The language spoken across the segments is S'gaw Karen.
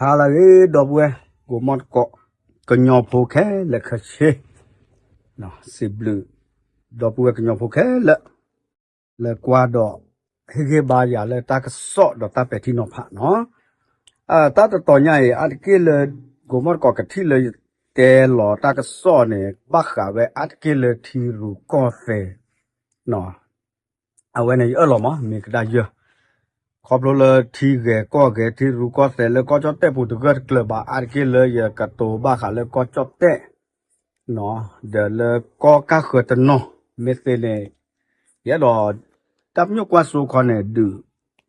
ဟါလၢအဂ့ၤ ဒီပုၢ်ဝဲၢ် ကိးမီၢ်တကိး ကညီဖိခဲလၢာ်ခဲဆ့, စံးဘျုး ဒီပုၢ်ဝဲၢ်ကညီဖိခဲလၢာ် လၢကွၢ်ဒီး ဟ့ၣ်ဂံၢ်ဘါယၤလၢတၢ်ကစီၣ်ဒီးတၢ်ပဲာ်ထံနီၤဖးနီၤ, တၢ်တတီၤညါအံၤ အါတက့ၢ်လၢ ကိးမီၢ်တကိးကထံၣ်လၢယတဲလီၤတၢ်ကစီၣ်န့ၣ် ဘၣ်ဃးဝဲအါတက့ၢ်လၢထံရူၢ်ကီၢ်သဲး အဝဲန့ၣ်ယအၢၣ်လီၤမး မ့ၢ်ကဒါယၢၢ် ခီဖျိလၢထံဂဲၤကီၢ်ဂဲၤ ထံရူၢ်ကီၢ်သဲးလၢကီၢ်ကၠီၣ်တဲၣ်ပူၤတဂၢၢ်တကျၢၤဘၣ် အါတက့ၢ်လၢယကတိၤဘၣ်ဃးလၢကီၢ်ကၠီၣ်တဲၣ် ဒီးလၢကီၢ်ကၢ်ဃၢၤတနီၤ မ့ၢ်သ့န့ၣ် ယအဲၣ်ဒိး တၢ်ပညိၣ်ကွၢ်စိခီန့ၣ် ဒုး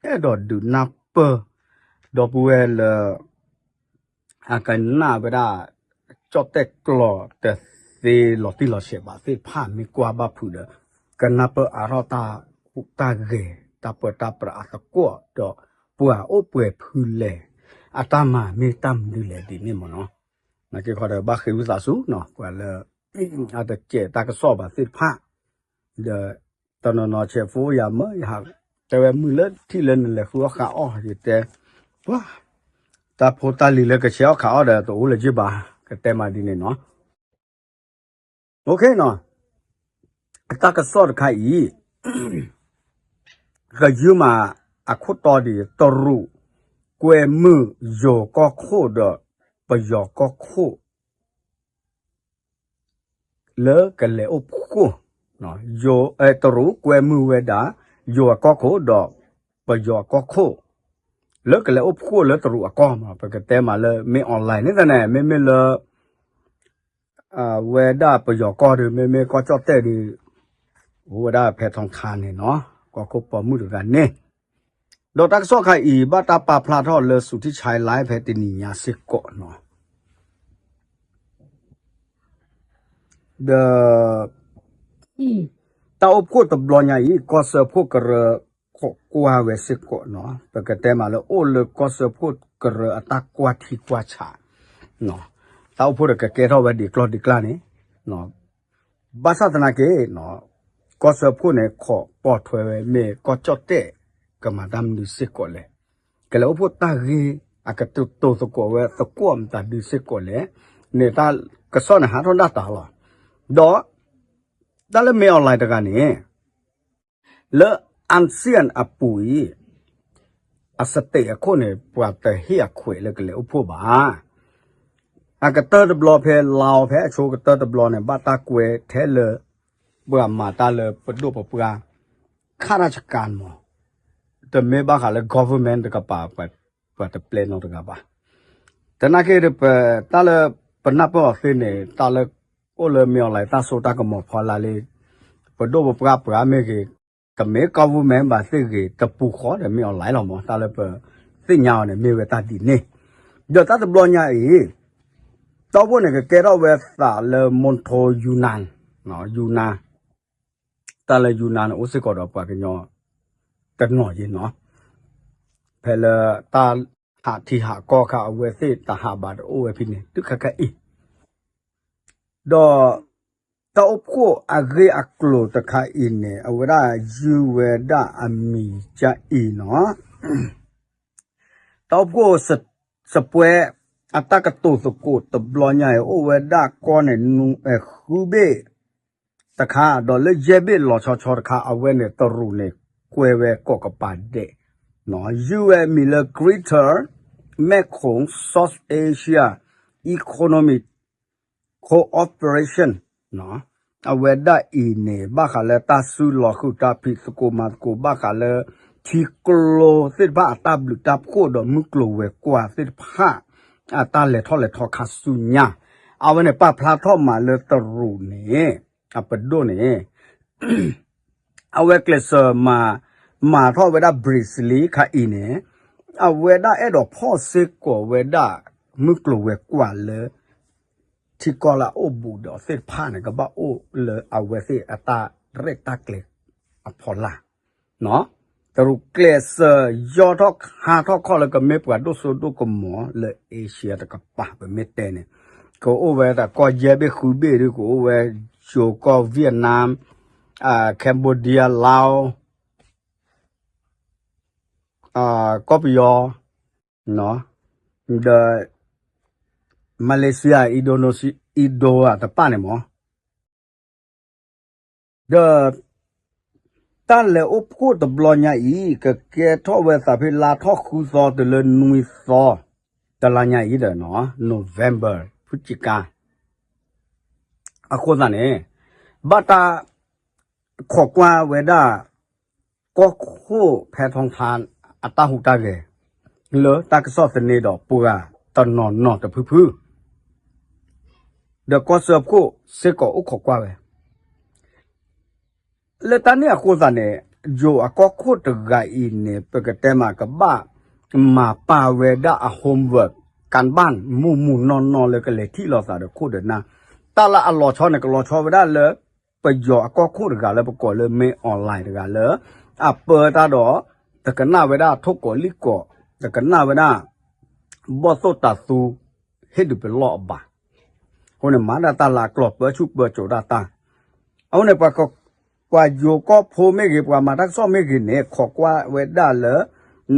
အဲၣ်ဒိးဒုးနၢ်ပၢၢ် ဒီပုၢ်ဝဲၢ်လၢ အကနၣ်ဝဲဒၣ် ကၠီၣ်တဲၣ်ကျိာ်တသ့လီၤတံၢ်လီၤဆဲးဘၣ်သ့ၣ်တဖၣ် မ့ၢ်ကွၢ်ဘၣ်ဖုးဒီး ကနၢ်ပၢၢ်အါထီၣ်တၢ်ဟူးတၢ်ဂဲၤ တၢ်ပၢတၢ်ပြးအသကိး ဒီးပှၤအိၣ်ပှဲၤဖုလဲၣ် အတၢ်မၤမ့ၢ်တၢ်မနုၤလဲၣ်ဒ်န့ၣ်မ့ၢ်နီၤ, နာ်က့ခီဒီးဘၣ်ဃ့ဝံသးစူၤနီၤ ပှၤလၢ အတကဲးတၢ်ကစီၣ်ဘၣ်သ့ၣ်တဖၣ် ဒီး တနီၤနီၤဆဲးဖိယၤမၢယဟး တဲဝဲမုၢ်လၢထံၣ်လၢနလဲၤဃုအီၣ်ဃးအီၣ် ယတဲ ပှၤ တၢ်ဖိတၢ်လံၤလၢကဆဲးအီၣ်ဃးအီၣ်ဒီးတအိၣ်လၢၤဘၣ် ကတဲမးဒ်န့ၣ်နီၤ, အတၢ်ကစီၣ်တခါအံၤ ကယုၢ်မးအခိၣ်တီဒ် တရူး ကွဲမုာ်ယိၤကီၢ်ခိၣ်ဒီး ပယီၤကီၢ်ခိၣ် လၢကလဲၤအိၣ်ဖှိၣ်, တရူးကွဲမုာ်ဝဲဒၣ် ယိၤအကီၢ်ခိၣ်ဒီး ပယီၤအကီၢ်ခိၣ် လၢကလဲၤအိၣ်ဖှိၣ်လၢတရူးအကီၢ်မး ပကတဲမးလၢမ့ၢ် online န့ၣ်သန့ၣ် မ့မ့ၢ်လၢ ဝဲဒၣ်ပယီၤကီၢ်ဒီး မ့မ့ၢ်ကီၢ်ကၠီၣ်တဲၣ်ဒီး အိၣ်ဝဲဒၣ်ဖဲထီခါန့ၣ်နီၤ ကီၢ်ခိၣ်ပိာ်မုၣ်တဂၤန့ၣ်, ဒီးတၢ်ကစီၣ်ခါအံၤ ဘၣ်တၢ်ပာ်ဖျါထီၣ်လၢ Suthichai Live ဖဲတနံၤညါစ့ၢ်ကီးနီၤ ဒီး တၢ်အိၣ်ဖှိၣ်တဘျီညါအံၤ ကီၢ်စၢဖှိၣ်ကရၢ ခိးကွၢ်ဝဲစ့ၢ်ကီးနီၤ ပကတဲမးလၢအိၣ်လၢကီၢ်စၢဖှိၣ်ကရၢအတၢ်ကွၢ်ထံကွၢ်ဆး တၢ်အိၣ်ဖှိၣ်ဒီးကကဲထီၣ်ဝဲဒ်ကျီၢ်ဒ်ကျၢ်န့ၣ် ဘၣ်ဆၣ်သနာ်က့ ကီၢ်စၢဖှိၣ်န့ၣ် ခိးပိာ်ထွဲဝဲမ့ၢ်ကီၢ်ကၠီၣ်တဲၣ် ကမၤတၢ်မနုၤစ့ၢ်ကီးလဲၣ်, ကလဲၤအိၣ်ဖှိၣ်တၢ်ဂ့ၢ်အကတိၤသကိးဝဲသကိးမတၤဒုစ့ၢ်ကီးလဲၣ်, န့ၣ်တၢ်ကစီၣ်န့ၣ်ဟးထီၣ်ဒၣ်တၢ်လီၤ. ဒီး တၢ်လၢမ့ၢ် online တဂၤန့ၣ် လၢ ASEAN အပူၤအံၤ အ state အခိၣ်န့ၣ် ပှၤတဟ့ၣ်အခွဲးလၢကလဲၤအိၣ်ဖှိၣ်ဘၣ်. အကတၢၢ်တဘျီဖဲ Laos ဖဲအဆိကတၢၢ်တဘျီန့ၣ် ဘၣ်တၢ်ကွဲထဲလၢ ပှၤမၤတၢ်လၢပဒိၣ်ပပှၢ် ခါတၢ်ဆကၣ်မး တမ့ၢ်ဘၣ်ဃးလၢ government တကပၤ ပှၤတပျဲနီတဂၤဘၣ်. သနာ်က့ တၢ်လၢပနၢ်ပၢၢ်အီၤသ့န့ၣ် တၢ်လၢအိၣ်လၢမ့ၢ် online တၢ်စိတၢ်ကမီၤဖီလာ်လံ ပဒိၣ်ပပှၢ်ပှၤမ့ၢ်ဂ့ၤ ကမ့ၢ် government ဘၣ်သ့ၣ်ဂ့ၤ တပူၤဃီဒီးမ့ၢ် online လီၤမး တၢ်လၢပသ့ၣ်ညါအီၤန့ၣ် မ့ၢ်ဝဲတၢ်ဒ်န့ၣ်. ဒီးတၢ်တဘျီညါအံၤ တၢ်အိၣ်ဖှိၣ်န့ၣ် ကကဲထီၣ်ဝဲသးလၢ Mon Tho Yunnan, Yunnan တၢ်လၢ Yunnan န့ၣ် အိၣ်စ့ၢ်ကီးဒီးပှၤကညီ တနီၤယ့နီၤ, ဖဲလၢတၢ်ဟးထံဟးကီၢ်ခါ အဝဲသ့ၣ်တဟးဘၣ်တအိၣ်ဝဲဖဲန့ၣ် တုၤခဲခါအံၤ ဒီး တၢ်အိၣ်ဖှိၣ်အဂ့ၢ်အကျိၤတခါအံၤန့ၣ် အဝဲဒၣ်ယုၢ်ဝဲဒၣ်အမံၤကအံၤနီၤ တၢ်အိၣ်ဖှိၣ်စပွဲ အတၢ်ကတိၤသကိးတဘျီညါအံၤ အိၣ်ဝဲဒၣ်ကီၢ်န့ၣ် ဃုဘ့ၣ်တခါ ဒီးလၢယဲၢ်ဘ့ၣ်လီၤဆီဆီတခါ အဝဲန့ၣ်တရူးန့ၣ် ကွဲဝဲကိးကပၤဒဲး ယုၢ်ဝဲအမံၤလၢ Greater Mekong South Asia Economic Cooperation အဝဲဒၣ်အံၤန့ၣ် ဘၣ်ဃးလၢတၢ်စုလီၤဃုာ်တၢ်ဖံးသကိးမၤသကိး ဘၣ်ဃးလၢ ထံကျိသ့ၣ်တဖၣ်အတၢ်ဘျုးတၢ်ဖှိၣ်ဒီးမုၢ်ကျိၤဝဲၤကွာ်သ့ၣ်တဖၣ် အတၢ်လဲၤထီၣ်လဲၤထီခါဆူညါ အဝဲန့ၣ် ပာ်ဖျါထီၣ်မးလၢတရူးန့ၣ် အပဒိၣ်န့ၣ် အဝဲကျဲးစၢးမၤ မၤထီၣ်ဝဲဒၣ် briefly ခါအံၤန့ၣ် အဝဲဒၣ်အဲၣ်ဒိးဖီၣ်စ့ၢ်ကီးဝဲဒၣ် မုၢ်ကျိၤဝဲၤကွာ်လၢ ထံကီၢ်လၢအအိၣ်ဘူးဒီးသ့ၣ်တဖၣ်န့ၣ် ကဘၣ်အိၣ်လၢအဝဲသ့ၣ်အတၢ်ရဲၣ်တၢ်ကျဲၤအဖီလာ် တရူးကျဲးစၢးယီၣ်ထီၣ်ခါထီၣ်ခီၣ်လၢကမ့ၢ်ပှၤဒိၣ်စိဒိၣ်ကမီၤလၢ Asia တကပၤ ပမ့ၢ်တဲန့ၣ် ကအိၣ်ဝဲတၢ်ကီၢ်ယဲၢ်ဘ့ၣ်ဃုဘ့ၣ်ဒု ကအိၣ်ဝဲ ယိၤကီၢ် Vietnam, Cambodia, Laos, ကီၢ်ပယီၤ, ဒီး Malaysia, Indonesia, Indo အတပၣ်န့ၣ်မး ဒီး တၢ်လဲၤအိၣ်ဖှိၣ်တဘျီညါအံၤ ကကဲထီၣ်ဝဲသးဖဲလါထီၣ်ဃုသီတုၤလၢနွံသီ တလါညါအံၤဒီး November ဖုစကါ အဃိသတးန့ၣ် ဘၣ်တၢ် ခိးကွၢ်ဝဲဒၣ် ကီၢ်ခိၣ်ဖဲထီထါ အတၢ်ဟူးတၢ်ဂဲၤ လၢတၢ်ကစီၣ်သန့ဒီးပှၤတနီၤနီၤတဖုဖု ဒီးကီၢ်စၢဖှိၣ်စ့ၢ်ကီးအိၣ်ခိးကွၢ်ဝဲ လၢတၢ်န့ၣ်အဃိသတးန့ၣ် ယိၤအကီၢ်ခိၣ်တဂၤအံၤန့ၣ် ပကတဲမးကဘၣ် မၤပာ်ဝဲဒၣ်အ homework ကၣ်ဘၣ် မုၢ်မုၢ်နီၢ်နီၢ်လၢကလဲၤထံၣ်လိာ်သးဒီးခိၣ်ဒီးနၢ် တၢ်လၢအလီၤဆီန့ၣ် ကလီၤဆီဝဲဒၣ်လၢ ပယီၤအကီၢ်ခိၣ်တဂၤလၢပကိးလၢ မင်းအောင်လှိုင် တဂၤလၢ အပၢတၢ်ဒီး တကနၣ်ဝဲဒၣ်ထိၣ်ကီၤလံၣ်ကီၤ တကနၣ်ဝဲဒၣ် ဘီၣ်သိၣ်တၤသူ ဟ့ၣ်ဒုးပလီၢ်အဘၣ် အဃိန့ၣ် မၤဒၣ်တၢ်လၢအကျိၤ ပၢဆူၣ်ပၢစိးဒၣ်တၢ် အဃိန့ၣ် ပှၤယိၤကီၢ်ဖိမ့ၢ်ဂ့ၤ ပှၤမၤတၢ်ကစီၣ်မ့ၢ်ဂ့ၤန့ၣ် ခိးကွၢ်ဝဲဒၣ်လၢ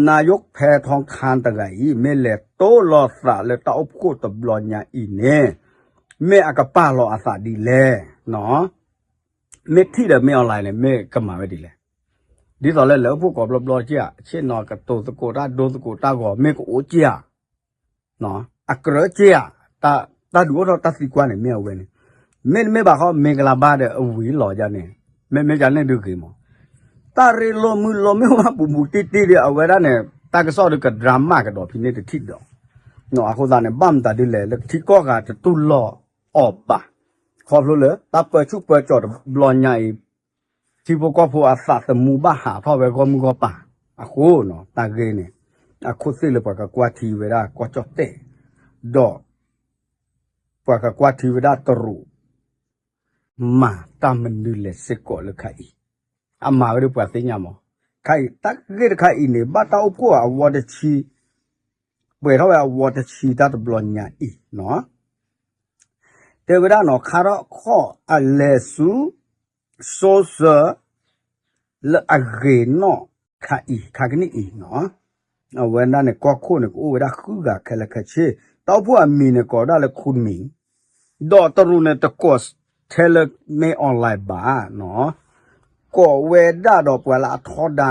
နာယိၣ်ဖဲထီထါတဂၤအံၤ မ့ၢ်လဲၤတိၢ်လိာ်သးလၢတၢ်အိၣ်ဖှိၣ်တဘျီညါအံၤန့ၣ် မ့ၢ်အကပာ်လီၤအသးဒ်လဲၣ် မ့ၢ်ထံၣ်ဒီး မင်းအောင်လှိုင် န့ၣ် မ့ၢ်ကမၤဝဲဒ်လဲၣ် ဒ်သိးလၢလဲၤအိၣ်ဖှိၣ်ကိးဘျီဘျီက့ဧါ ဆ့ၣ်နီၤကတိၤသကိးတၢ်ဒိသကိးတၢ်ဂီၤ မ့ၢ်ကအိၣ်က့ဧါ အကြၢးက့ဧါ တၢ်ဒုးအိၣ်ထီၣ်တၢ်သံကွၢ်န့ၣ် မ့ၢ်အဝဲန့ၣ် မ့တမ့ၢ်ဘၣ်ဃီ မင်္ဂလာဘါဒီးအဝံၤလီၤယါန့ၣ် မ့မ့ၢ်ယါန့ၣ်ဒုးဂ့ၤမး တၢ်ရ့လိာ်မုာ်လိာ်မ့ၢ်ဝဲပူၤပူၤတံၢ်တံၢ်ဒီး အဝဲဒၣ်န့ၣ် တၢ်ကစီၣ်ဒီးကဒြါမၢ်ကဒီးဖဲန့ၣ်တထံၣ်ဒီး အဃိသတးန့ၣ် ဘၣ်မတၤဒ်လဲၣ် လၢထံကီၢ်ဂၤတတူၢ်လိာ်အီၤဘၣ် ခီဖျိလၢတၢ်ပၢဆူၣ်ပၢစိးတဘျီညါအံၤ ထံဖိကီၢ်ဖိအသးသမူဘၣ်ဟးထီၣ်ဝဲဂီၢ်မုၢ်ဂီၢ်ပၤ အဃိန့ၣ် တၢ်ဂ့ၢ်န့ၣ် အခိၣ်သ့ၣ်လၢပှၤကကွၢ်ထံဝဲဒၣ်ကီၢ်ကၠီၣ်တဲၣ် ဒီး ပှၤကကွၢ်ထံဝဲဒၣ်တရူး မၤတၢ်မနုၤလဲၣ်စ့ၢ်ကီးလၢခါအံၤ အမၤဝဲဒၣ်ပှၤသ့ၣ်ညါမး ခါအံၤ တၢ်ဂ့ၢ်တခါအံၤန့ၣ် ဘၣ်တၢ်အိၣ်ဖှိၣ်အဝီတဆံ ပှဲၤထီၣ်ဝဲအဝီတဆံတၢ်တဘျီညါအံၤန့ၣ် တဲဝဲဒၣ်န့ၣ် ခါထီၣ်ခီၣ်အလဲၤဆူ စိစၢၤ လၢအဂ့ၤနီၣ်ခါအံၤ ခါကနံၣ်အံၤန့ၣ် အဝဲဒၣ်န့ၣ် ကီၢ်ခိၣ်န့ၣ် ကအိၣ်ဝဲဒၣ်ဃုဂၤခဲလၢာ်ခဲဆ့ တၢ်အိၣ်ဖှိၣ်အမံၤန့ၣ် ကိးဝဲဒၣ်လၢ ခူမံၤ ဒီးတရူးန့ၣ် တကိးထဲလၢ မင်းအောင်လှိုင် ဘၣ်န့ၣ် ကိးဝဲဒၣ်ဒီးပှၤလၢအထီဒါ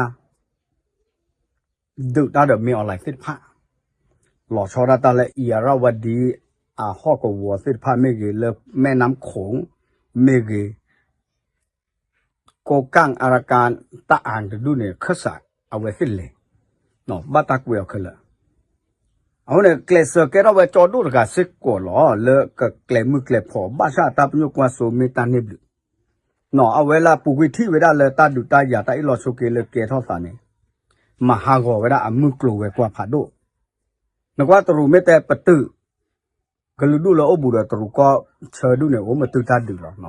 ဒုးတၢ်ဒီး မင်းအောင်လှိုင် သ့ၣ်တဖၣ် လီၤဆီဒၣ်တၢ်လၢ အံၤရၣ်ဝါဒံ အဟီၣ်ကဝီၤသ့ၣ်တဖၣ်မ့ၢ်ဂ့ၤ လၢမဲၢ်နါခိၣ်မ့ၢ်ဂ့ၤ ကိးကၣ်အရကၣ် တၢ်အၣ်တဒူၣ်န့ၣ် ခၢၣ်စးအဝဲသ့ၣ်လဲၤ ဘၣ်တၢ်ကွဲးအီၤခဲလၢာ် အဃိန့ၣ် ကျဲးစၢးကဲထီၣ်ဝဲကၠီဒိၣ်တဂၤစ့ၢ်ကီးလီၤ လၢကကျဲၤမုၢ်ကျဲၤဖီ ဘၣ်ဆၣ်တၢ်ပညိၣ်ကွၢ်စိမ့ၢ်တၢ်န့ၢ်ဘျုး အဝဲလၢပူၤကွံာ်ထံၣ်ဝဲဒၣ်လၢတၢ်ဒုးတၢ်ယၤတၢ်အ့ၣ်လိာ်ဆိးက့လၢကဲထီၣ်သးန့ၣ် မၤဟးဂီၤဝဲဒၣ်အမုၢ်ကျိၤဝဲၤကွာ်ဖးဒိၣ် နကွၢ်တရူးမ့ၢ်တဲပတုာ် ကလုာ်ဒူၣ်လၢအိၣ်ဘူးဒီးတရူးကီၢ်ဆၢဒူၣ်န့ၣ် အိၣ်မ့ၢ်တုၤတၢ်ဒုးလီၤ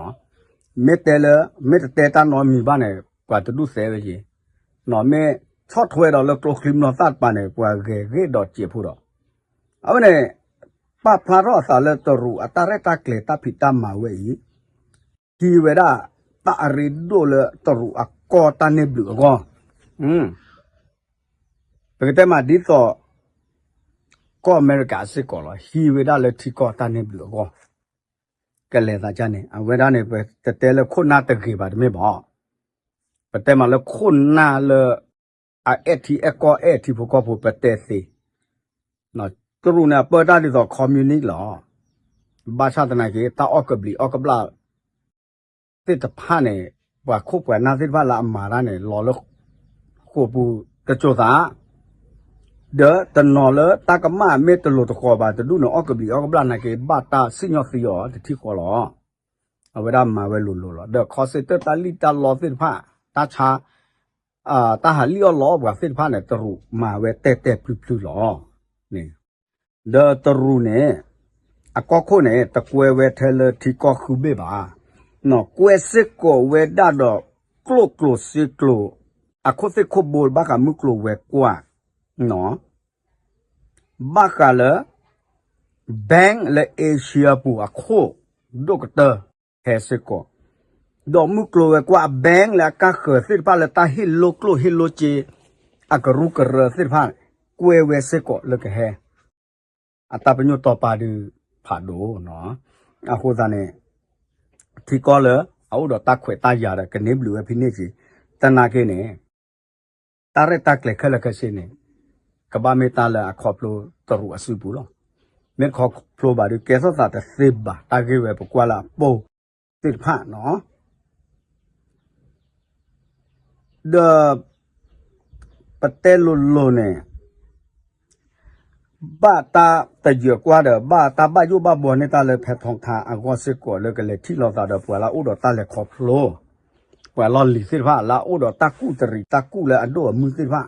မ့ၢ်တဲလၢ မ့ၢ်တတဲတၢ်နီတမံၤဘၣ်န့ၣ် ပှၤတဒူၣ်သဲဝဲက့ၤ မ့ၢ်ဆီၣ်ထွဲဒီးလၢကျိချံမျိာ်သၣ်တပၤန့ၣ် ပှၤဂဲၤဂ့ၢ်ဒီးစဲးဖိဒီး အဝဲန့ၣ် ပာ်ဖျါထီၣ်အသးလၢတရူးအတၢ်ရဲၣ်တၢ်ကျဲၤတၢ်ဖံးတၢ်မၤဝဲအံၤ ဟံးဝဲဒၣ် တၢ်အရ့ဒိၣ်လၢတရူးအကီၢ်တၢ်န့ၢ်ဘျုးအဂီၢ် ပကတဲမးဒ်သိး ကီၢ်အမဲရကၤစ့ၢ်ကီးလီၤ ဟံးဝဲဒၣ်လၢထံကီၢ်တၢ်န့ၢ်ဘျုးအဂီၢ် ကလဲၤသးကန့ၣ် အဝဲဒၣ်န့ၣ် ပတတဲလၢခိၣ်နၢ်တဂ့ၤဘၣ်တမ့ၢ်ဘၣ် ပတဲမးလၢခိၣ်နၢ်လၢ အအဲၣ်ထံအဲၣ်ကီၢ်အဲၣ်ထံဖိကီၢ်ဖိပတဲသ့ တရူးန့ၣ် အပၢတၢ်ဒ်သိး communist လီၤ. ဘၣ်ဆၣ်သနာ်က့ တၢ်အီၣ်ကဘျံးအီၣ်ကဘျၣ်သ့ၣ်တဖၣ်န့ၣ် ပှၤခိၣ်ပှၤနၢ်သ့ၣ်တဖၣ်လၢအမၤတၢ်န့ၣ် လီၤလၢဃိာ်ပူၤတစိၤသး ဒီးတနီၤလၢတၢ်ကမၣ်မ့ၢ်တလိၤတဃီၤဘၣ်တဒူၣ်န့ၣ် အီၣ်ကဘျံးအီၣ်ကဘျၣ်နာ်က့ ဘၣ်တၢ်စံၣ်ညီၣ်သံအီၤတထံၣ်ဃီလီၤ. အဝဲဒၣ်မၤဝဲလိၤလိၤလီၤ. ဒီးခီစ့တၢၣ်တၢ်လံၣ်တၢ်လီသ့ၣ်တဖၣ် တၢ်ဆါ တၢ်ဟးလံၣ်အီၣ်လီအီၣ်ပှၤသ့ၣ်တဖၣ်န့ၣ် တရူးမၤဝဲတဲာ်တဲာ်ဖျုဖျုလီၤ. ဒီးတရူးန့ၣ် အကီၢ်ခိၣ်န့ၣ် တကွဲဝဲထဲလၢထံကီၢ်ဃုဘ့ၣ်ဘၣ်. ကွဲစ့ၢ်ကီးဝဲဒၣ်ဒီး ကျိၣ်ကျိၤစ့ကျိၤ အခိၣ်သ့ၣ်ခိၣ်ဘိဘၣ်ဃးမုၢ်ကျိၤဝဲၤကွာ် ဘၣ်ဃးလၢ bank လၢ Asia ပူၤအခိၣ်ဒိၣ်ကတၢၢ်ဟဲစ့ၢ်ကီး, ဒီးမုၢ်ကျိၤဝဲၤကွာ်အ bank လၢအကါဃၢၤသ့ၣ်တဖၣ်လၢတၢ်ဟ့ၣ်လိၣ်ကျိၣ်ဟ့ၣ်လိၣ်စ့ အကရူၢ်ကရၢသ့ၣ်တဖၣ် ကွဲဝဲစ့ၢ်ကီးလၢကဟဲ အတၢ်ပညိၣ်တီပာ်ဒုးဖးဒိၣ်နီၤ. အဃိသတးန့ၣ် ထံကီၢ်လၢအအိၣ်ဒီးတၢ်ခွဲးတၢ်ယာ်ဒီး ကန့ၢ်ဘျုးဝဲဖဲန့ၣ်က့ၤ သနာ်က့န့ၣ် တၢ်ရဲၣ်တၢ်ကျဲၤခဲလၢာ်ခဲဆ့န့ၣ် ကဘၣ်မ့ၢ်တၢ်လၢအခီဖျိတရူးအစုပူၤလီၤ. မ့ၢ်တခီဖျိဘၣ်ဒီး ကဲထီၣ်သးတသ့ဘၣ် တၢ်ဂ့ၢ်ဝဲပကွၢ်လၢအပိၢ်သ့ၣ်တဖၣ်နီၤ. ဒီး ပတဲလိၤလိၤန့ၣ် ဘၣ်တၢ်တယၢၤကွၢ်ဒီး ဘၣ်တၢ်ဘၣ်ယိၣ်ဘၣ်ဘှီန့ၢ်တၢ်လၢဖဲထီထါအဂီၢ်စ့ၢ်ကီးလၢကလဲၤထံၣ်လိာ်သးဒီးပှၤလၢအအိၣ်ဒီးတၢ်လဲၤခီဖျိ ပှၤလီၢ်လံၤသ့ၣ်တဖၣ်လၢအအိၣ်ဒီးတၢ်ကူၣ်တရံးတၢ်ကူၣ်လၢအဒိၣ်အမုၢ်သ့ၣ်တဖၣ်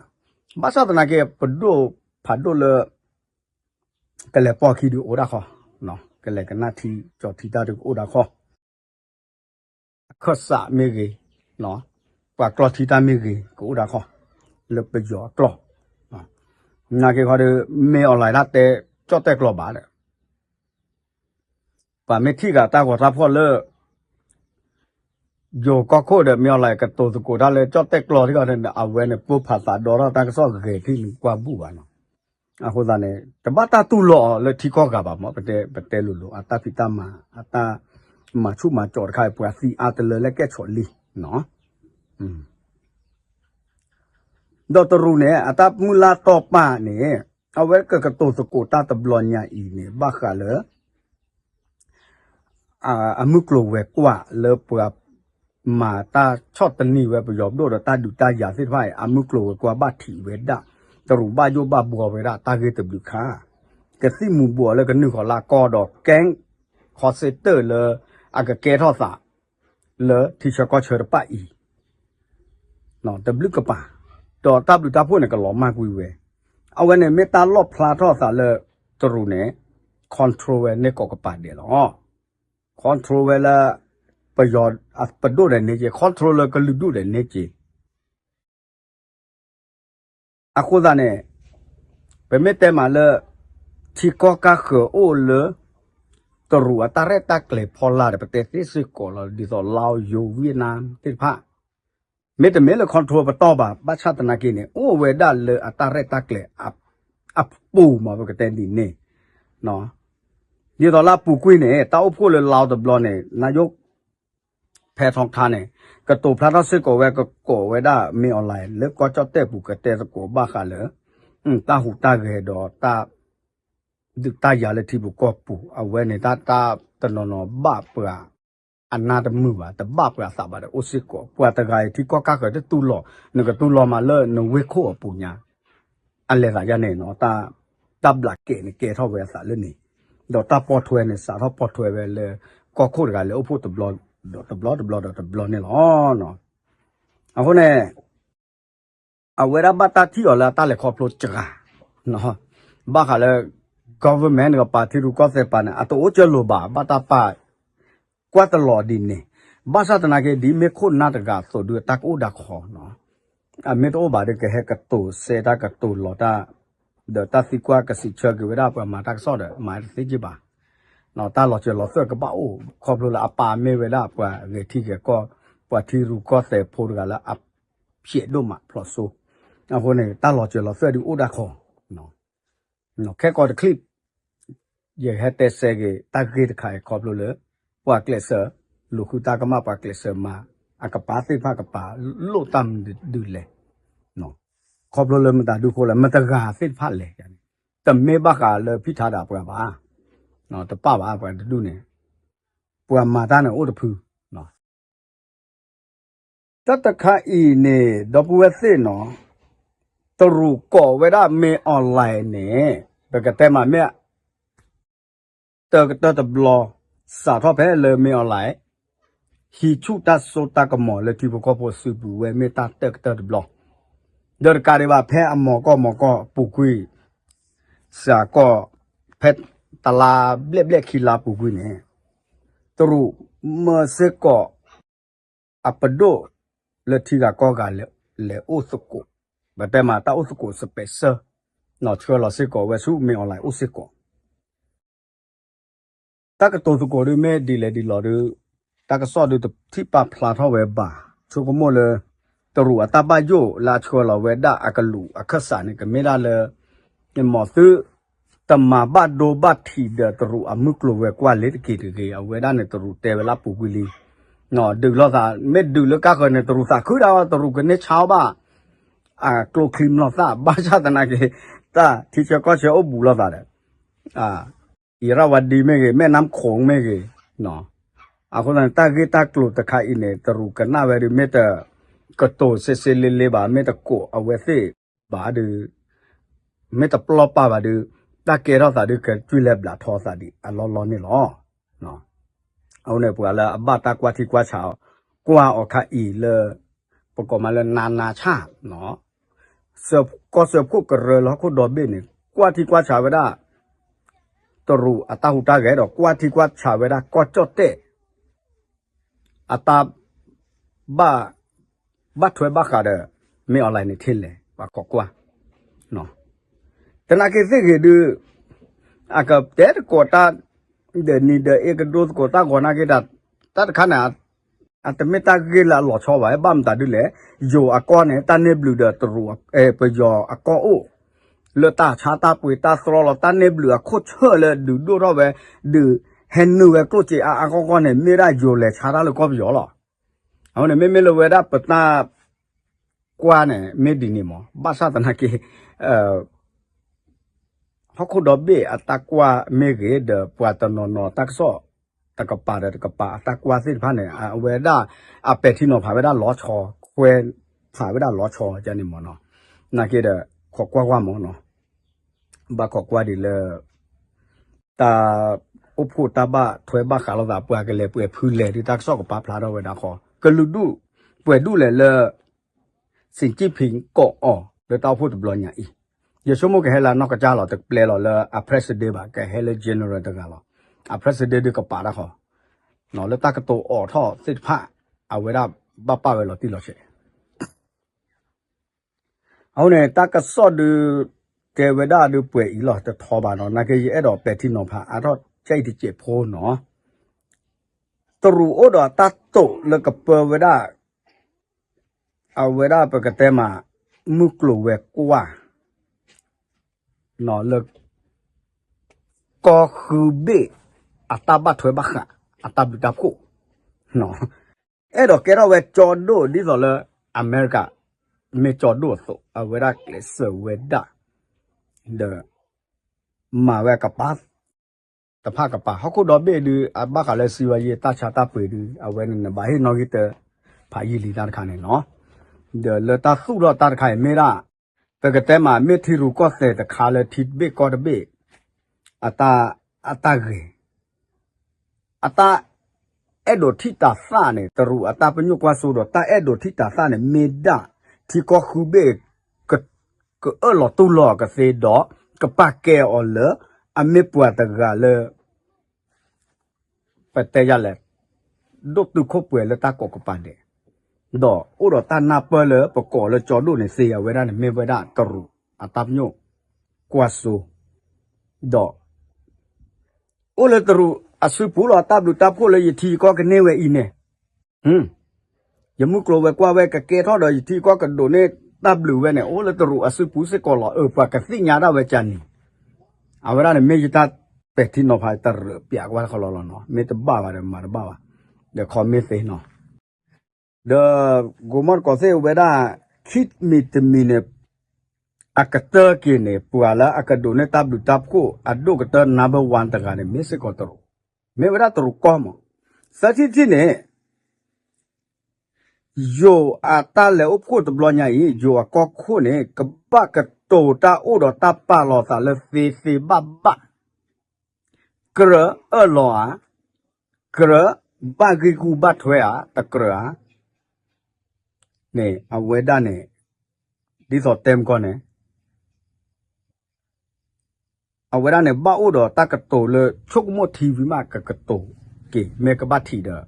ဘၣ်ဆၣ်သနာ်က့ ပဒိၣ်ဖးဒိၣ်လၢ ကလဲၤပိာ်ခံဒုးအိၣ်ဒၣ်ခီ, ကလဲၤကနၣ်ထံကၠီထံတၢ်ဒုးကအိၣ်ဒၣ်ခီ အခၢၣ်စးမ့ၢ်ဂ့ၤ, ပှၤကျီထံတၢ်မ့ၢ်ဂ့ၤ ကအိၣ်ဒၣ်ခီ, လၢပယီၤအကျီၢ်, နာ်က့ခီဒီး မ့ၢ်အီၤလဲၤတၢ်တဲ ကၠီၣ်တဲၣ်ကျီဘၣ်ဒီး ပှၤမ့ၢ်ထံၣ်ဂၤတၢ်ဂီၤတၢ်ဖီၣ်လၢ ယိၤကီၢ်ခိၣ်ဒီး မ့ၢ်အီၤလဲၤကတိၤသကိးတၢ်လၢကၠီၣ်တဲၣ်ကျီထံဂီၢ်န့ၣ် အဝဲန့ၣ် ပိၢ်ဖးသးဒီထီၣ်တၢ်ကစီၣ်ဂဲၤထံန့ၣ် ကွၢ်ဘူၣ်ဘၣ်နီၤ. အဃိသတးန့ၣ် တဘၣ်တၢ်တူၢ်လိာ်အီၤလၢထံကီၢ်ဂၤဘၣ်မး ပတဲ ပတဲလိၤလိၤ အတၢ်ဖံးတၢ်မၤ အတၢ်မၤဆူၣ်မၤကၠီးတခါအံၤ ပှၤသံအါတလၢလၢကဲၣ်ဆိးလံ ဒီးတရူးန့ၣ် အတၢ်မုၢ်လၢ်တီၢ်ပာ်န့ၣ် အဝဲကကတိၤသကိးတၢ်တဘျီညါအံၤန့ၣ် ဘၣ်ဃးလၢ အမုၢ်ကျိၤဝဲၤကွာ်လၢပှၤမၤတၢ်ဆီၣ်တနံၤဝဲပယီၤပဒိၣ်ဒီးတၢ်ဒုးတၢ်ယၤသ့ၣ်တဖၣ်အံၤ အမုၢ်ကျိၤဝဲၤကွာ်ဘၣ်ထံးဝဲဒၣ် တရူးဘၣ်ယိၣ်ဘၣ်ဘှီဝဲဒၣ်တၢ်ဂ့ၢ်တဘျုးခါ ကသံၣ်မူၤဘှီးလၢကနုာ်ဃီၤလၢအကီဒီး ကဲ call center လၢအကကဲထီၣ်သး လၢထံဆၢကီၢ်ဆၢတဖၣ်အံၤ တဘျုးကပၤ ဒီးတၢ်ဘျုးတၢ်ဖှိၣ်န့ၣ် ကလီၤမၢ်ကွံာ်ဝဲ အဝဲန့ၣ်မ့ၢ်တၢ်လီၣ်ဖျါထီၣ်သးလၢ တရူးန့ၣ် control ဝဲန့ၢ်ကိးကပၤဒဲးလီၤ. control ဝဲလၢ ပယီၤပဒိၣ်ဒဲးန့ၣ်က့ၤ control လၢကလုာ်ဒူၣ်ဒဲးန့ၣ်က့ၤ အဃိသတးန့ၣ် ပမ့ၢ်တဲမးလၢ ထံကီၢ်ကၢ်ဃၢၤအိၣ်လၢ တရူးအတၢ်ရဲၣ်တၢ်ကျဲၤဖီလာ်ဒီး ပတဲသ့စ့ၢ်ကီးလီၤ ဒ်သိး Laos ယိၤ Vietnam သ့ၣ်တဖၣ် မ့တမ့ၢ်လၢ control ပတီၢ်ဘၣ် ဘၣ်ဆၣ်သနာ်က့န့ၣ် အိၣ်ဝဲဒၣ်လၢအတၢ်ရဲၣ်တၢ်ကျဲၤ အပူၤမးပကတဲဒ်န့ၣ် ဒ်သိးလၢအပူၤကွံာ်န့ၣ် တၢ်အိၣ်ဖှိၣ်လၢ Laos တဘျီန့ၣ် နယိၣ် ဖဲထီထါန့ၣ် ကတိၤဖျါထီၣ်စ့ၢ်ကီးဝဲ ကကိးဝဲဒၣ် မ့ၢ်အီၤလဲၤ လၢကီၢ်ကၠီၣ်တဲၣ်ပူၤ ကတဲသကိးဘၣ်ဃးလၢ တၢ်ဟူးတၢ်ဂဲၤဒီးတၢ် ဒုးတၢ်ယၤလၢထံပူၤကီၢ်ပူၤ အဝဲန့ၣ်တၢ်တနီၤနီၤဘၣ်ပှၤ အနၢ်တမုာ်ဘၣ် တဘၣ်ပှၤသးဘၣ်ဒီးအိၣ်စ့ၢ်ကီး ပှၤတဂၤအံၤထံကီၢ်ကၢ်ဃၢၤတတူၢ်လိာ် နကတူၢ်လိာ်မးလၢနဝ့ၢ်ခိၣ်အပူၤညါ အလဲၤသးယါန့ၣ်နီၤ တၢ်ဘျးကဲးန့ၣ် ကဲထီၣ်ဝဲအသးလၢန့ၣ် ဒီးတၢ်ပိာ်ထွဲန့ၣ် စးထီၣ်ပိာ်ထွဲဝဲလၢ ကီၢ်ခိၣ်တဂၤလဲၤအိၣ်ဖှိၣ်တဘျီ ဒီးတဘျီတဘျီဒီးတဘျီန့ၣ်လီၤ. အဃိန့ၣ် အဝဲဒၣ်ဘၣ်တၢ်ထံၣ်အီၤလၢအတၢ်လဲၤခီဖျိစှၤ ဘၣ်ဃးလၢ government တကပၤ ထံရူၢ်ကီၢ်သဲးပၤန့ၣ် အတအိၣ်ကၢၢ်လိာ်ဘၣ် ဘၣ်တၢ်ပာ် ကွၢ်တလီၤဒ်န့ၣ် ဘၣ်ဆၣ်သနာ်က့ ဒ်မ့ၢ်ခိၣ်နၢ်တဂၤအသိးဒီး တၢ်ကအိၣ်ဒၣ်ခီနီၤ အမ့ၢ်တအိၣ်ဘၣ်ဒီး ကဟဲကတိၤစဲတၢ်ကတိၤလီၤတၢ် ဒီးတၢ်သံကွၢ်ကစံးဆၢက့ၤဝဲဒၣ်ပှၤမၤတၢ်ကစီၣ်ဒီး မၤတသ့က့ၤဘၣ် တၢ်လီၤစၢၤလီၤသွဲၣ်ကဘၣ်အိၣ် ခီဖျိလၢအပၢ်မ့ၢ်ဝဲဒၣ်ပှၤဂဲၤထံဂဲၤကီၢ် ပှၤထံရူၢ်ကီၢ်သဲးဖိတဂၤလၢအ ဖျဲးဒိၣ်မးဖျိးစိ အဃိန့ၣ် တၢ်လီၤစၢၤလီၤသွဲၣ်ဒုးအိၣ်ဒၣ်ခီ ခဲကီးတချံၣ် ယဟဲတဲစဲက့ၤ တၢ်ဂ့ၢ်တခါအံၤခီဖျိလၢ ပှၤကျဲးစၢး လူၤဃုတၢ်ကမၣ် ပှၤကျဲးစၢးမၤ အကပၤသ့ၣ်တဖၣ်ကပၤ လိၣ်တၢ်မနုၤလဲၣ် ခီဖျိလၢမတၤဒုဖိလဲၣ် မတၤတဂၤသ့ၣ်တဖၣ်လဲၣ် တမ့ၢ်ဘၣ်ဃးလၢဖံးထါဒၣ်ပှၤဘၣ် တပၣ်ဘၣ်ပှၤတဒူၣ်န့ၣ် ပှၤမၤတၢ်န့ၣ်အိၣ်တဖု တၢ်တခါအံၤန့ၣ် ဒီပုၢ်ဝဲၢ်သ့ၣ်နီၤ တရူးကိးဝဲဒၣ်မ့ၢ်အီၣ်လဲၣ်န့ၣ် ပကတဲမးမ့ၢ် တၢကတၢၢ်တဘျီ စးထီၣ်ဖဲလၢမ့ၢ်အီၣ်လဲၣ် ဟံးဆူၣ်တၢ်စိတၢ်ကမီၤလၢထံဖိကီၢ်ဖိစုပူၤဝဲမ့ၢ်တၢ်တၢကတၢၢ်တဘျီ ဒီးတကးဒံးဘၣ် ဖဲအမီၤကီၢ်မီၤကီၢ်ပူၤကွံာ် စးကီၢ် ဖဲတလါဘျဲၣ်ဘျဲၣ်ခံလါပူၤကွံာ်န့ၣ် တရူးမၢစ့ၢ်ကီး အပဒိၣ်လၢထံဂၤကီၢ်ဂၤ လဲၤအိၣ်သကိး ပတဲမးတၢ်အိၣ်သကိး special ဆှၢလီၤစ့ၢ်ကီးဝဲဆူမ့ၢ်အီၣ်လဲၣ်အိၣ်စ့ၢ်ကီး တၢ်ကတိၤသကိးဒုးမ့ၢ်ဒ်လဲၣ်ဒ်လဲၣ်ဒီး တၢ်ကစီၣ်ဒုးတထံၣ်ပာ်ဖျါထီၣ်ဝဲဘၣ် ဆိကမိၣ်လၢ တရူးအတၢ်ဘၣ်ယိၣ်လၢအဆှၢလီၤဝဲဒၣ်အကလူးအခၢၣ်စးန့ၣ် ကမ့ၢ်ဒၣ်လၢ မီၤသုး တမၤဘၣ်ဒိဘၣ်ထံးဒီးတရူးအမုၢ်ကျိၤဝဲၤကွာ်လ့ၤတက့ၢ်တဂ့ၤ. အဝဲဒၣ်န့ၣ် တရူးတဲဝဲလၢပူၤကွံာ်လံ. ဒုးလိာ်သး မ့ၢ်ဒုးလၢကါဃၢၤန့ၣ် တရူးသးခုဒၣ်ဝဲ တရူးကန့ၢ်ဆါအီၣ်ဘၣ် အကျိချံမျိာ်သၣ် ဘၣ်ဆၣ်သနာ်က့ တၢ်ထံဆၢကီၢ်ဆၢအိၣ်ဘူးလိာ်သးဒီး အံၤရၣ်ဝါဒံမ့ၢ်ဂ့ၤ မဲၢ်နါခိၣ်မ့ၢ်ဂ့ၤ, အဃိသတးန့ၣ် တၢ်ဂ့ၢ်တၢ်ကျိၤတခါအံၤန့ၣ် တရူးကနၣ်ဝဲဒုး မ့ၢ်တကတိၤစ့စ့လ့လ့ဘၣ်, မ့ၢ်တကိးအဝဲသ့ၣ်ဘၣ်ဒုး, မ့ၢ်တပျီၢ်ပာ်ဘၣ်ဒုး, တၢ်ကဲထီၣ်သးဒုး ကကွံာ်လဲၤဘျးထီသးဒံးအလီၢ်လီၢ်န့ၣ်လီၤ. အဃိန့ၣ် ပှၤလၢအဘၣ်တၢ်ကွၢ်ထံကွၢ်ဆး ကွၢ်အီၤခါအံၤလၢ ပကိးမးလၢနါနါဆၣ် ကီၢ်စၢဖှိၣ်ကရၢလၢဟီၣ်ခိၣ်ဒီဘ့ၣ်န့ၣ် ကွၢ်ထံကွၢ်ဆးဝဲဒၣ် တရူးအတၢ်ဟူးတၢ်ဂဲၤဒီး ကွၢ်ထံကွၢ်ဆးဝဲဒၣ်ကီၢ်ကၠီၣ်တဲၣ် အတၢ် ဘၣ် ဘၣ်ထွဲဘၣ်ဃးဒီး မ့ၢ်အီၤလဲၣ်န့ၣ်ထဲလဲၣ် ပှၤခိးကွၢ် သနာ်က့သ့ၣ်ဂ့ၤဒုး အကတဲသကိးတၢ် ဒီးနံၤဒီးအ့ကဒိသကိးတၢ်ဂီၤနာ်က့ တၢ်တခါန့ၣ် အတမ့ၢ်တၢ်ဂ့ၢ်လၢအလီၤဆီဘၣ်, ဘၣ်မတၤဒ်လဲၣ်, ယိၤအကီၢ်န့ၣ် တၢ်န့ၢ်ဘျုးဒီးတရူး ပယီၤအကီၢ်အိၣ် လၢတၢ်ဆါတၢ်ပှ့ၤတၢ်သြီလီၤ တၢ်န့ၢ်ဘျုးအခိၣ်ဆၢၣ်လၢဒုးဒိၣ်ထီၣ်ဝဲ ဒုးဟဲနုာ်ဝဲကျိၣ်စ့အါအါဂီၢ်ဂီၢ်န့ၣ် မ့ၢ်ဒၣ်ယိၤလဲၤဆါတၢ်လၢကီၢ်ပယီၤလီၤ. အဃိန့ၣ် မ့မ့ၢ်လၢဝဲဒၣ်ပတၢ်ကွၢ်န့ၣ် မ့ၢ်ဒ်န့ၣ်မး ဘၣ်ဆၣ်သနာ်က့ ဟီၣ်ခိၣ်ဒီဘ့ၣ်အတၢ်ကွၢ်မ့ၢ်ဂ့ၤ ဒီးပှၤတနီၤနီၤတၢ်ကစီၣ် တကပၤဒီးတကပၤအတၢ်ကွၢ်သ့ၣ်တဖၣ်န့ၣ် အဝဲဒၣ် အပဲာ်ထံနီၤဖးဝဲဒၣ်လီၤဆီ ခွဲးဖးဝဲဒၣ်လီၤဆီန့ၣ်မးနီၤ. နာ်က့ဒီး ခိးကွၢ်ကွၢ်မးနီၤ ဘၣ်ခိးကွၢ်ဒ်လၢ တၢ်အိၣ်ဖှိၣ်တၢ်ဘၣ်ထွဲဘၣ်ဃးလိာ်သး ပှၤကလဲၤပှဲၤဖုလဲၣ်ဒ်တၢ်ကစီၣ်ကပာ်ဖျါထီၣ်ဝဲဒၣ်ဃီ ကလုာ်ဒူၣ်ပှဲၤဒူၣ်လဲၣ်လၢ စံၣ်ကံၣ်ဖံးကိးအီၤ လၢတၢ်အိၣ်ဖှိၣ်တဘျီညါအံၤ ယဆိကမိၣ်ကဟဲလၢအနီၢ်ကစၢ်လီၤ တပျဲလီၤလၢအ president ဘၣ် ကဟဲလၢ general တဂၤလီၤ. အ president ဒုးကပာ်တၢ်ဃီ လၢတၢ်ကတိၤအိးထီၣ်သ့ၣ်တဖၣ် အဝဲဒၣ်ဘၣ်ပာ်ဝဲလီၤတံၢ်လီၤဆဲး အဃိန့ၣ် တၢ်ကစီၣ်ဒုး တဲဝဲဒၣ်ဒုးပှဲၤအံၤလီၤ တထီဘၣ်နီၤ နာ်က့ယအဲၣ်ဒိးပဲာ်ထံနီၤဖးအါထီၣ် ကဲအံၤတစဲးဖိနီၤ တရူးအိၣ်ဒီးတၢ်တိာ်လၢကပၢဝဲဒၣ် အဝဲဒၣ်ပကတဲမး မုၢ်ကျိၤဝဲၤကွာ် လၢ ကီၢ်ဃုဘ့ၣ် အတၢ်ဘၣ်ထွဲဘၣ်ဃး အတၢ်ဘျုးတၢ်ဖှိၣ် အဲၣ်ဒိးကဲထီၣ်ဝဲကၠီဒိၣ်ဒ်သိးလၢ အမဲရကၤ မ့ၢ်ကၠီဒိၣ်အသိး အဝဲဒၣ်ကျဲးစၢးဝဲဒၣ် ဒီး မၤဝဲကပၤ တဖၣ်ကပၤ ဟီၣ်ခိၣ်ဒီဘ့ၣ်ဒုး အဘၣ်ဃးလၢစံးဝဲယဲ တၢ်ဆါတၢ်ပှ့ၤဒုး အဝဲန့ၣ်နဘၣ်ဟ့ၣ်နီၣ်ဂံၢ်တၢ ဖးယံာ်လံတၢ်တခါန့ၣ်လီၤ. ဒီးလၢတၢ်သူၣ်ထီၣ်တၢ်တခါအံၤမ့ၢ်ဒၣ် ပကတဲမး မ့ၢ်ထံရူၢ်ကီၢ်သဲးတခါလၢထံတဘ့ၣ်ကီၢ်တဘ့ၣ် အတၢ် အတၢ်ဂ့ၤ အတၢ်အဲၣ်ဒိးထံၣ်တၤသၣ်န့ၣ် တရူးအတၢ်ပညိၣ်ကွၢ်စိဒီး တၢ်အဲၣ်ဒိးထံၣ်တၤသၣ်န့ၣ် မ့ၢ်ဒၣ် ထံကီၢ်ဃုဘ့ၣ် ကအၢၣ်လီၤတူၢ်လိာ်အီၤကသ့ဒီး ကပာ်ကဲအီၤလၢ အမ့ၢ်ပှၤတဂၤလၢ ပတဲယၤလဲၣ် ဒိၣ်တုာ်ခိၣ်ပှဲၤလၢတၢ်ကိးကပၤဒဲး ဒီးအိၣ်ဒီးတၢ်နၢ်ပၢၢ်လၢပကိးလၢကၠီဒိၣ်န့ၣ် သ့အဝဲဒၣ်န့ၣ် မ့ၢ်ဝဲဒၣ်တရူးအတၢ်ပညိၣ်ကွၢ်စိ ဒီး အိၣ်လၢတရူးအစုပူၤလီၤ တၢ်ဘျုးတၢ်ဖှိၣ်လၢယထံယကီၢ်ကန့ၢ်ဝဲအံၤန့ၣ် ယမုၢ်ကျိၤဝဲၤကွာ်ဝဲကကဲထီၣ်ဒီးယထံယကီၢ်ကဒိးန့ၢ်တၢ်ဘျုးဝဲန့ၣ် အိၣ်လၢတရူးအစုပူၤစ့ၢ်ကီးလီၤ. အၢ ပှၤကသ့ၣ်ညါဒၣ်ဝဲကန့ၣ် အဝဲဒၣ်န့ၣ်မ့ၢ်ယတၢ်ပဲာ်ထံနီၤဖးတရၢးပၠးကွၢ်တခီလီၤလီၤနီၤ မ့ၢ်တဘၣ်ဘၣ်ဒီး မၤတဘၣ်ဘၣ် ဒီး comment သ့နီၤ ဒီး ကိးမီၢ်တကိးသ့ၣ်ဝဲဒၣ် ခံမံၤတမံၤန့ၣ် အကတၢၢ်က့ၤန့ၣ် ပှၤလၢအကဒိးန့ၢ်တၢ်ဘျုးတၢ်ဖှိၣ်အဒိၣ်ကတၢၢ် number one တဂၤန့ၣ် မ့ၢ်စ့ၢ်ကီးတရူး မ့ၢ်ဝဲဒၣ်တရူးကီၢ်မး သၢထံၣ်တထံၣ်န့ၣ် ယိၤအတၢ်လဲၤအိၣ်ဖှိၣ်တဘျီညါအံၤ ယိၤအကီၢ်ခိၣ်န့ၣ် ကဘၣ်ကတိၤတၢ်အိၣ်ဒီးတၢ်ပာ်လီၤသးလၢသ့သ့ဘၣ်ဘၣ် ကြၢးအၢၣ်လီၤဧါ, ကြၢးဘၣ်ဂံၢ်ဂူၢ်ဘၣ်ထွဲဧါ, တကြၢးဧါ, န့ၣ် အဝဲဒၣ်န့ၣ် ဒ်သိးတဲမကီၢ်န့ၣ် အဝဲဒၣ်န့ၣ် ဘၣ်အိၣ်ဒီးတၢ်ကတိၤလၢ ဆိကမိၣ်ထံဝံၤမး ကကတိၤက့ၤ မ့ၢ်ကဘၣ်ထံးဒီး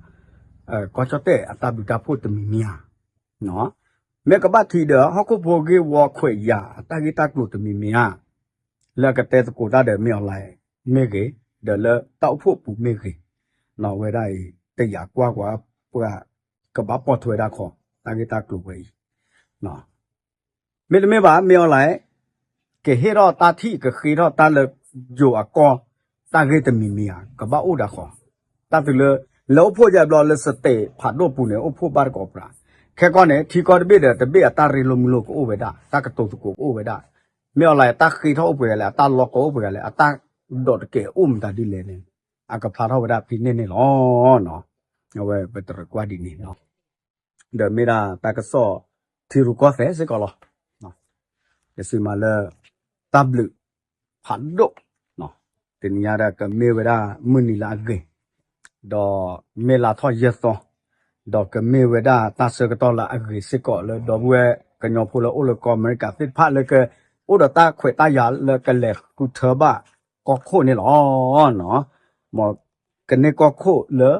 ကီၢ်ကၠီၣ်တဲၣ်အတၢ်ဘျုးတၢ်ဖှိၣ်တမံၤမံၤဧါ, မ့ၢ်ကဘၣ်ထံးဒီး ဟီၣ်ခိၣ်ဖိဂ့ၢ်ဝီခွဲးယာ်အတၢ်ဂ့ၢ်တၢ်ကျိၤတမံၤမံၤဧါ, လၢအကတဲသကိးတၢ်ဒီး မင်းအောင်လှိုင် မ့ၢ်ဂ့ၤ, ဒီးလၢတၢ်အိၣ်ဖှိၣ်အပူၤမ့ၢ်ဂ့ၤ, အဝဲဒၣ်အံၤ တယာ်ကွၢ်ကွၢ် ပှၤကဘၣ်ပိာ်ထွဲဒၣ်ခီ တၢ်ဂ့ၢ်တၢ်ကျိၤဝဲအံၤ မ့တမ့ၢ်ဘၣ် မင်းအောင်လှိုင် ကဟ့ၣ်ထီၣ်တၢ်ထံၣ် ကဃ့ထီၣ်တၢ်လၢ ယိၤအကီၢ် တၢ်ဂ့ၢ်တမံၤမံၤဧါ ကဘၣ်အိၣ်ဒၣ်ဃီ, တၢ်တုၤလၢ လဲၤအိၣ်ဖှိၣ်ယဲဘျီလၢ state ဖးဒိၣ်ပူၤန့ၣ် အိၣ်ဖှိၣ်ဘၣ်တကိးပြး, ခဲကီၢ်န့ၣ် ထံကီၢ်တဘ့ၣ်ဒီးတဘ့ၣ်အတၢ်ရ့လိာ်မုာ်လိာ်ကအိၣ်ဝဲဒၣ်, တၢ်ကတိၤသကိးကအိၣ်ဝဲဒၣ်, မ့ၢ်အီၤလၢတၢ်ဃ့ထီၣ်အိၣ်ပှဲၤဂၤလဲၣ်, အတၢ်လီၤကီအိၣ်ပှဲၤဂၤလဲၣ်, အတၢ်ဒိးတကဲးအိၣ်မတၤဒ်လဲၣ်န့ၣ် အကဖျါထီၣ်ဝဲဒၣ်ဖဲန့ၣ်န့ၣ်လီၤ. အဝဲပတရၢၣ်ကွၢ်ဒ်န့ၣ်လီၤ. ဒီးမ့ၢ်ဒၣ်တၢ်ကစီၣ်ထံရူၢ်ကီၢ်သဲးစ့ၢ်ကီးလီၤ. ယစံးမးလၢ တၢ်ဘျုးဖးဒိၣ် တနံၤညါဒီးကမ့ၢ်ဝဲဒၣ်မုၢ်နံၤလၢအဂ့ၤ, ဒီးမ့ၢ်လါထီၣ်ယဲၢ်သီ, ဒီးကမ့ၢ်ဝဲဒၣ်တၢ်ဆၢကတီၢ်လၢအဂ့ၤစ့ၢ်ကီးလၢဒီပုၢ်ဝဲၢ်ကညီဖိလၢအိၣ်လၢကီၢ်အမဲရကၤသ့ၣ်တဖၣ်လၢကအိၣ်ဒီးတၢ်ခွဲးတၢ်ယာ်လၢကလဲၤဃုထၢဘၣ်ကီၢ်ခိၣ်န့ၣ်လီၤ. မ်ကန့ၢ်ကီၢ်ခိၣ်လၢ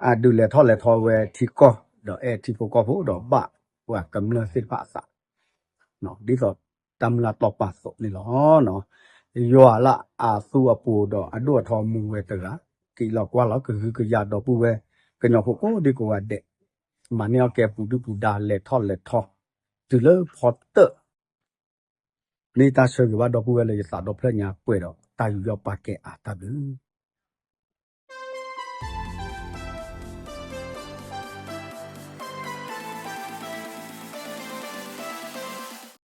အဒုးလဲၤထီၣ်လဲၤထီဝဲထံကီၢ် ဒီးအဲၣ်ထံဖိကီၢ်ဖိဒီးဘၣ်ပှၤကမျၢၢ်သ့ၣ်တဖၣ်အသး ဒ်သိးတၢ်မုၢ်လၢ်တီၢ်ပာ်သိးန့ၣ်လီၤ. ယွၤလၢအသူအပူၤဒီးအဒိၣ်အထီမူဝဲတဂၤ က့ၤလီၤကွၢ်လီၤကဟုကယာ်ဒီပုၢ်ဝဲၢ်ကညီဖိကိးဒံကိးဂၤဒဲး, မၤန့ၢ်အီၣ်ကဲပူၤဒုၣ်ပူၤဒါ လဲၤထီၣ်လဲၤထီ တုၤလၢဖီတၢၣ် မ့ၢ်တၢ်ဆၢဂ့ၤဘၣ်ဒီပုၢ်ဝဲၢ်လၢယသးဒီဖျၢၣ်ညါပှဲၤဒီးတၢ်ယူးယီၣ်ပာ်ကဲအါတၢ်ဘျုး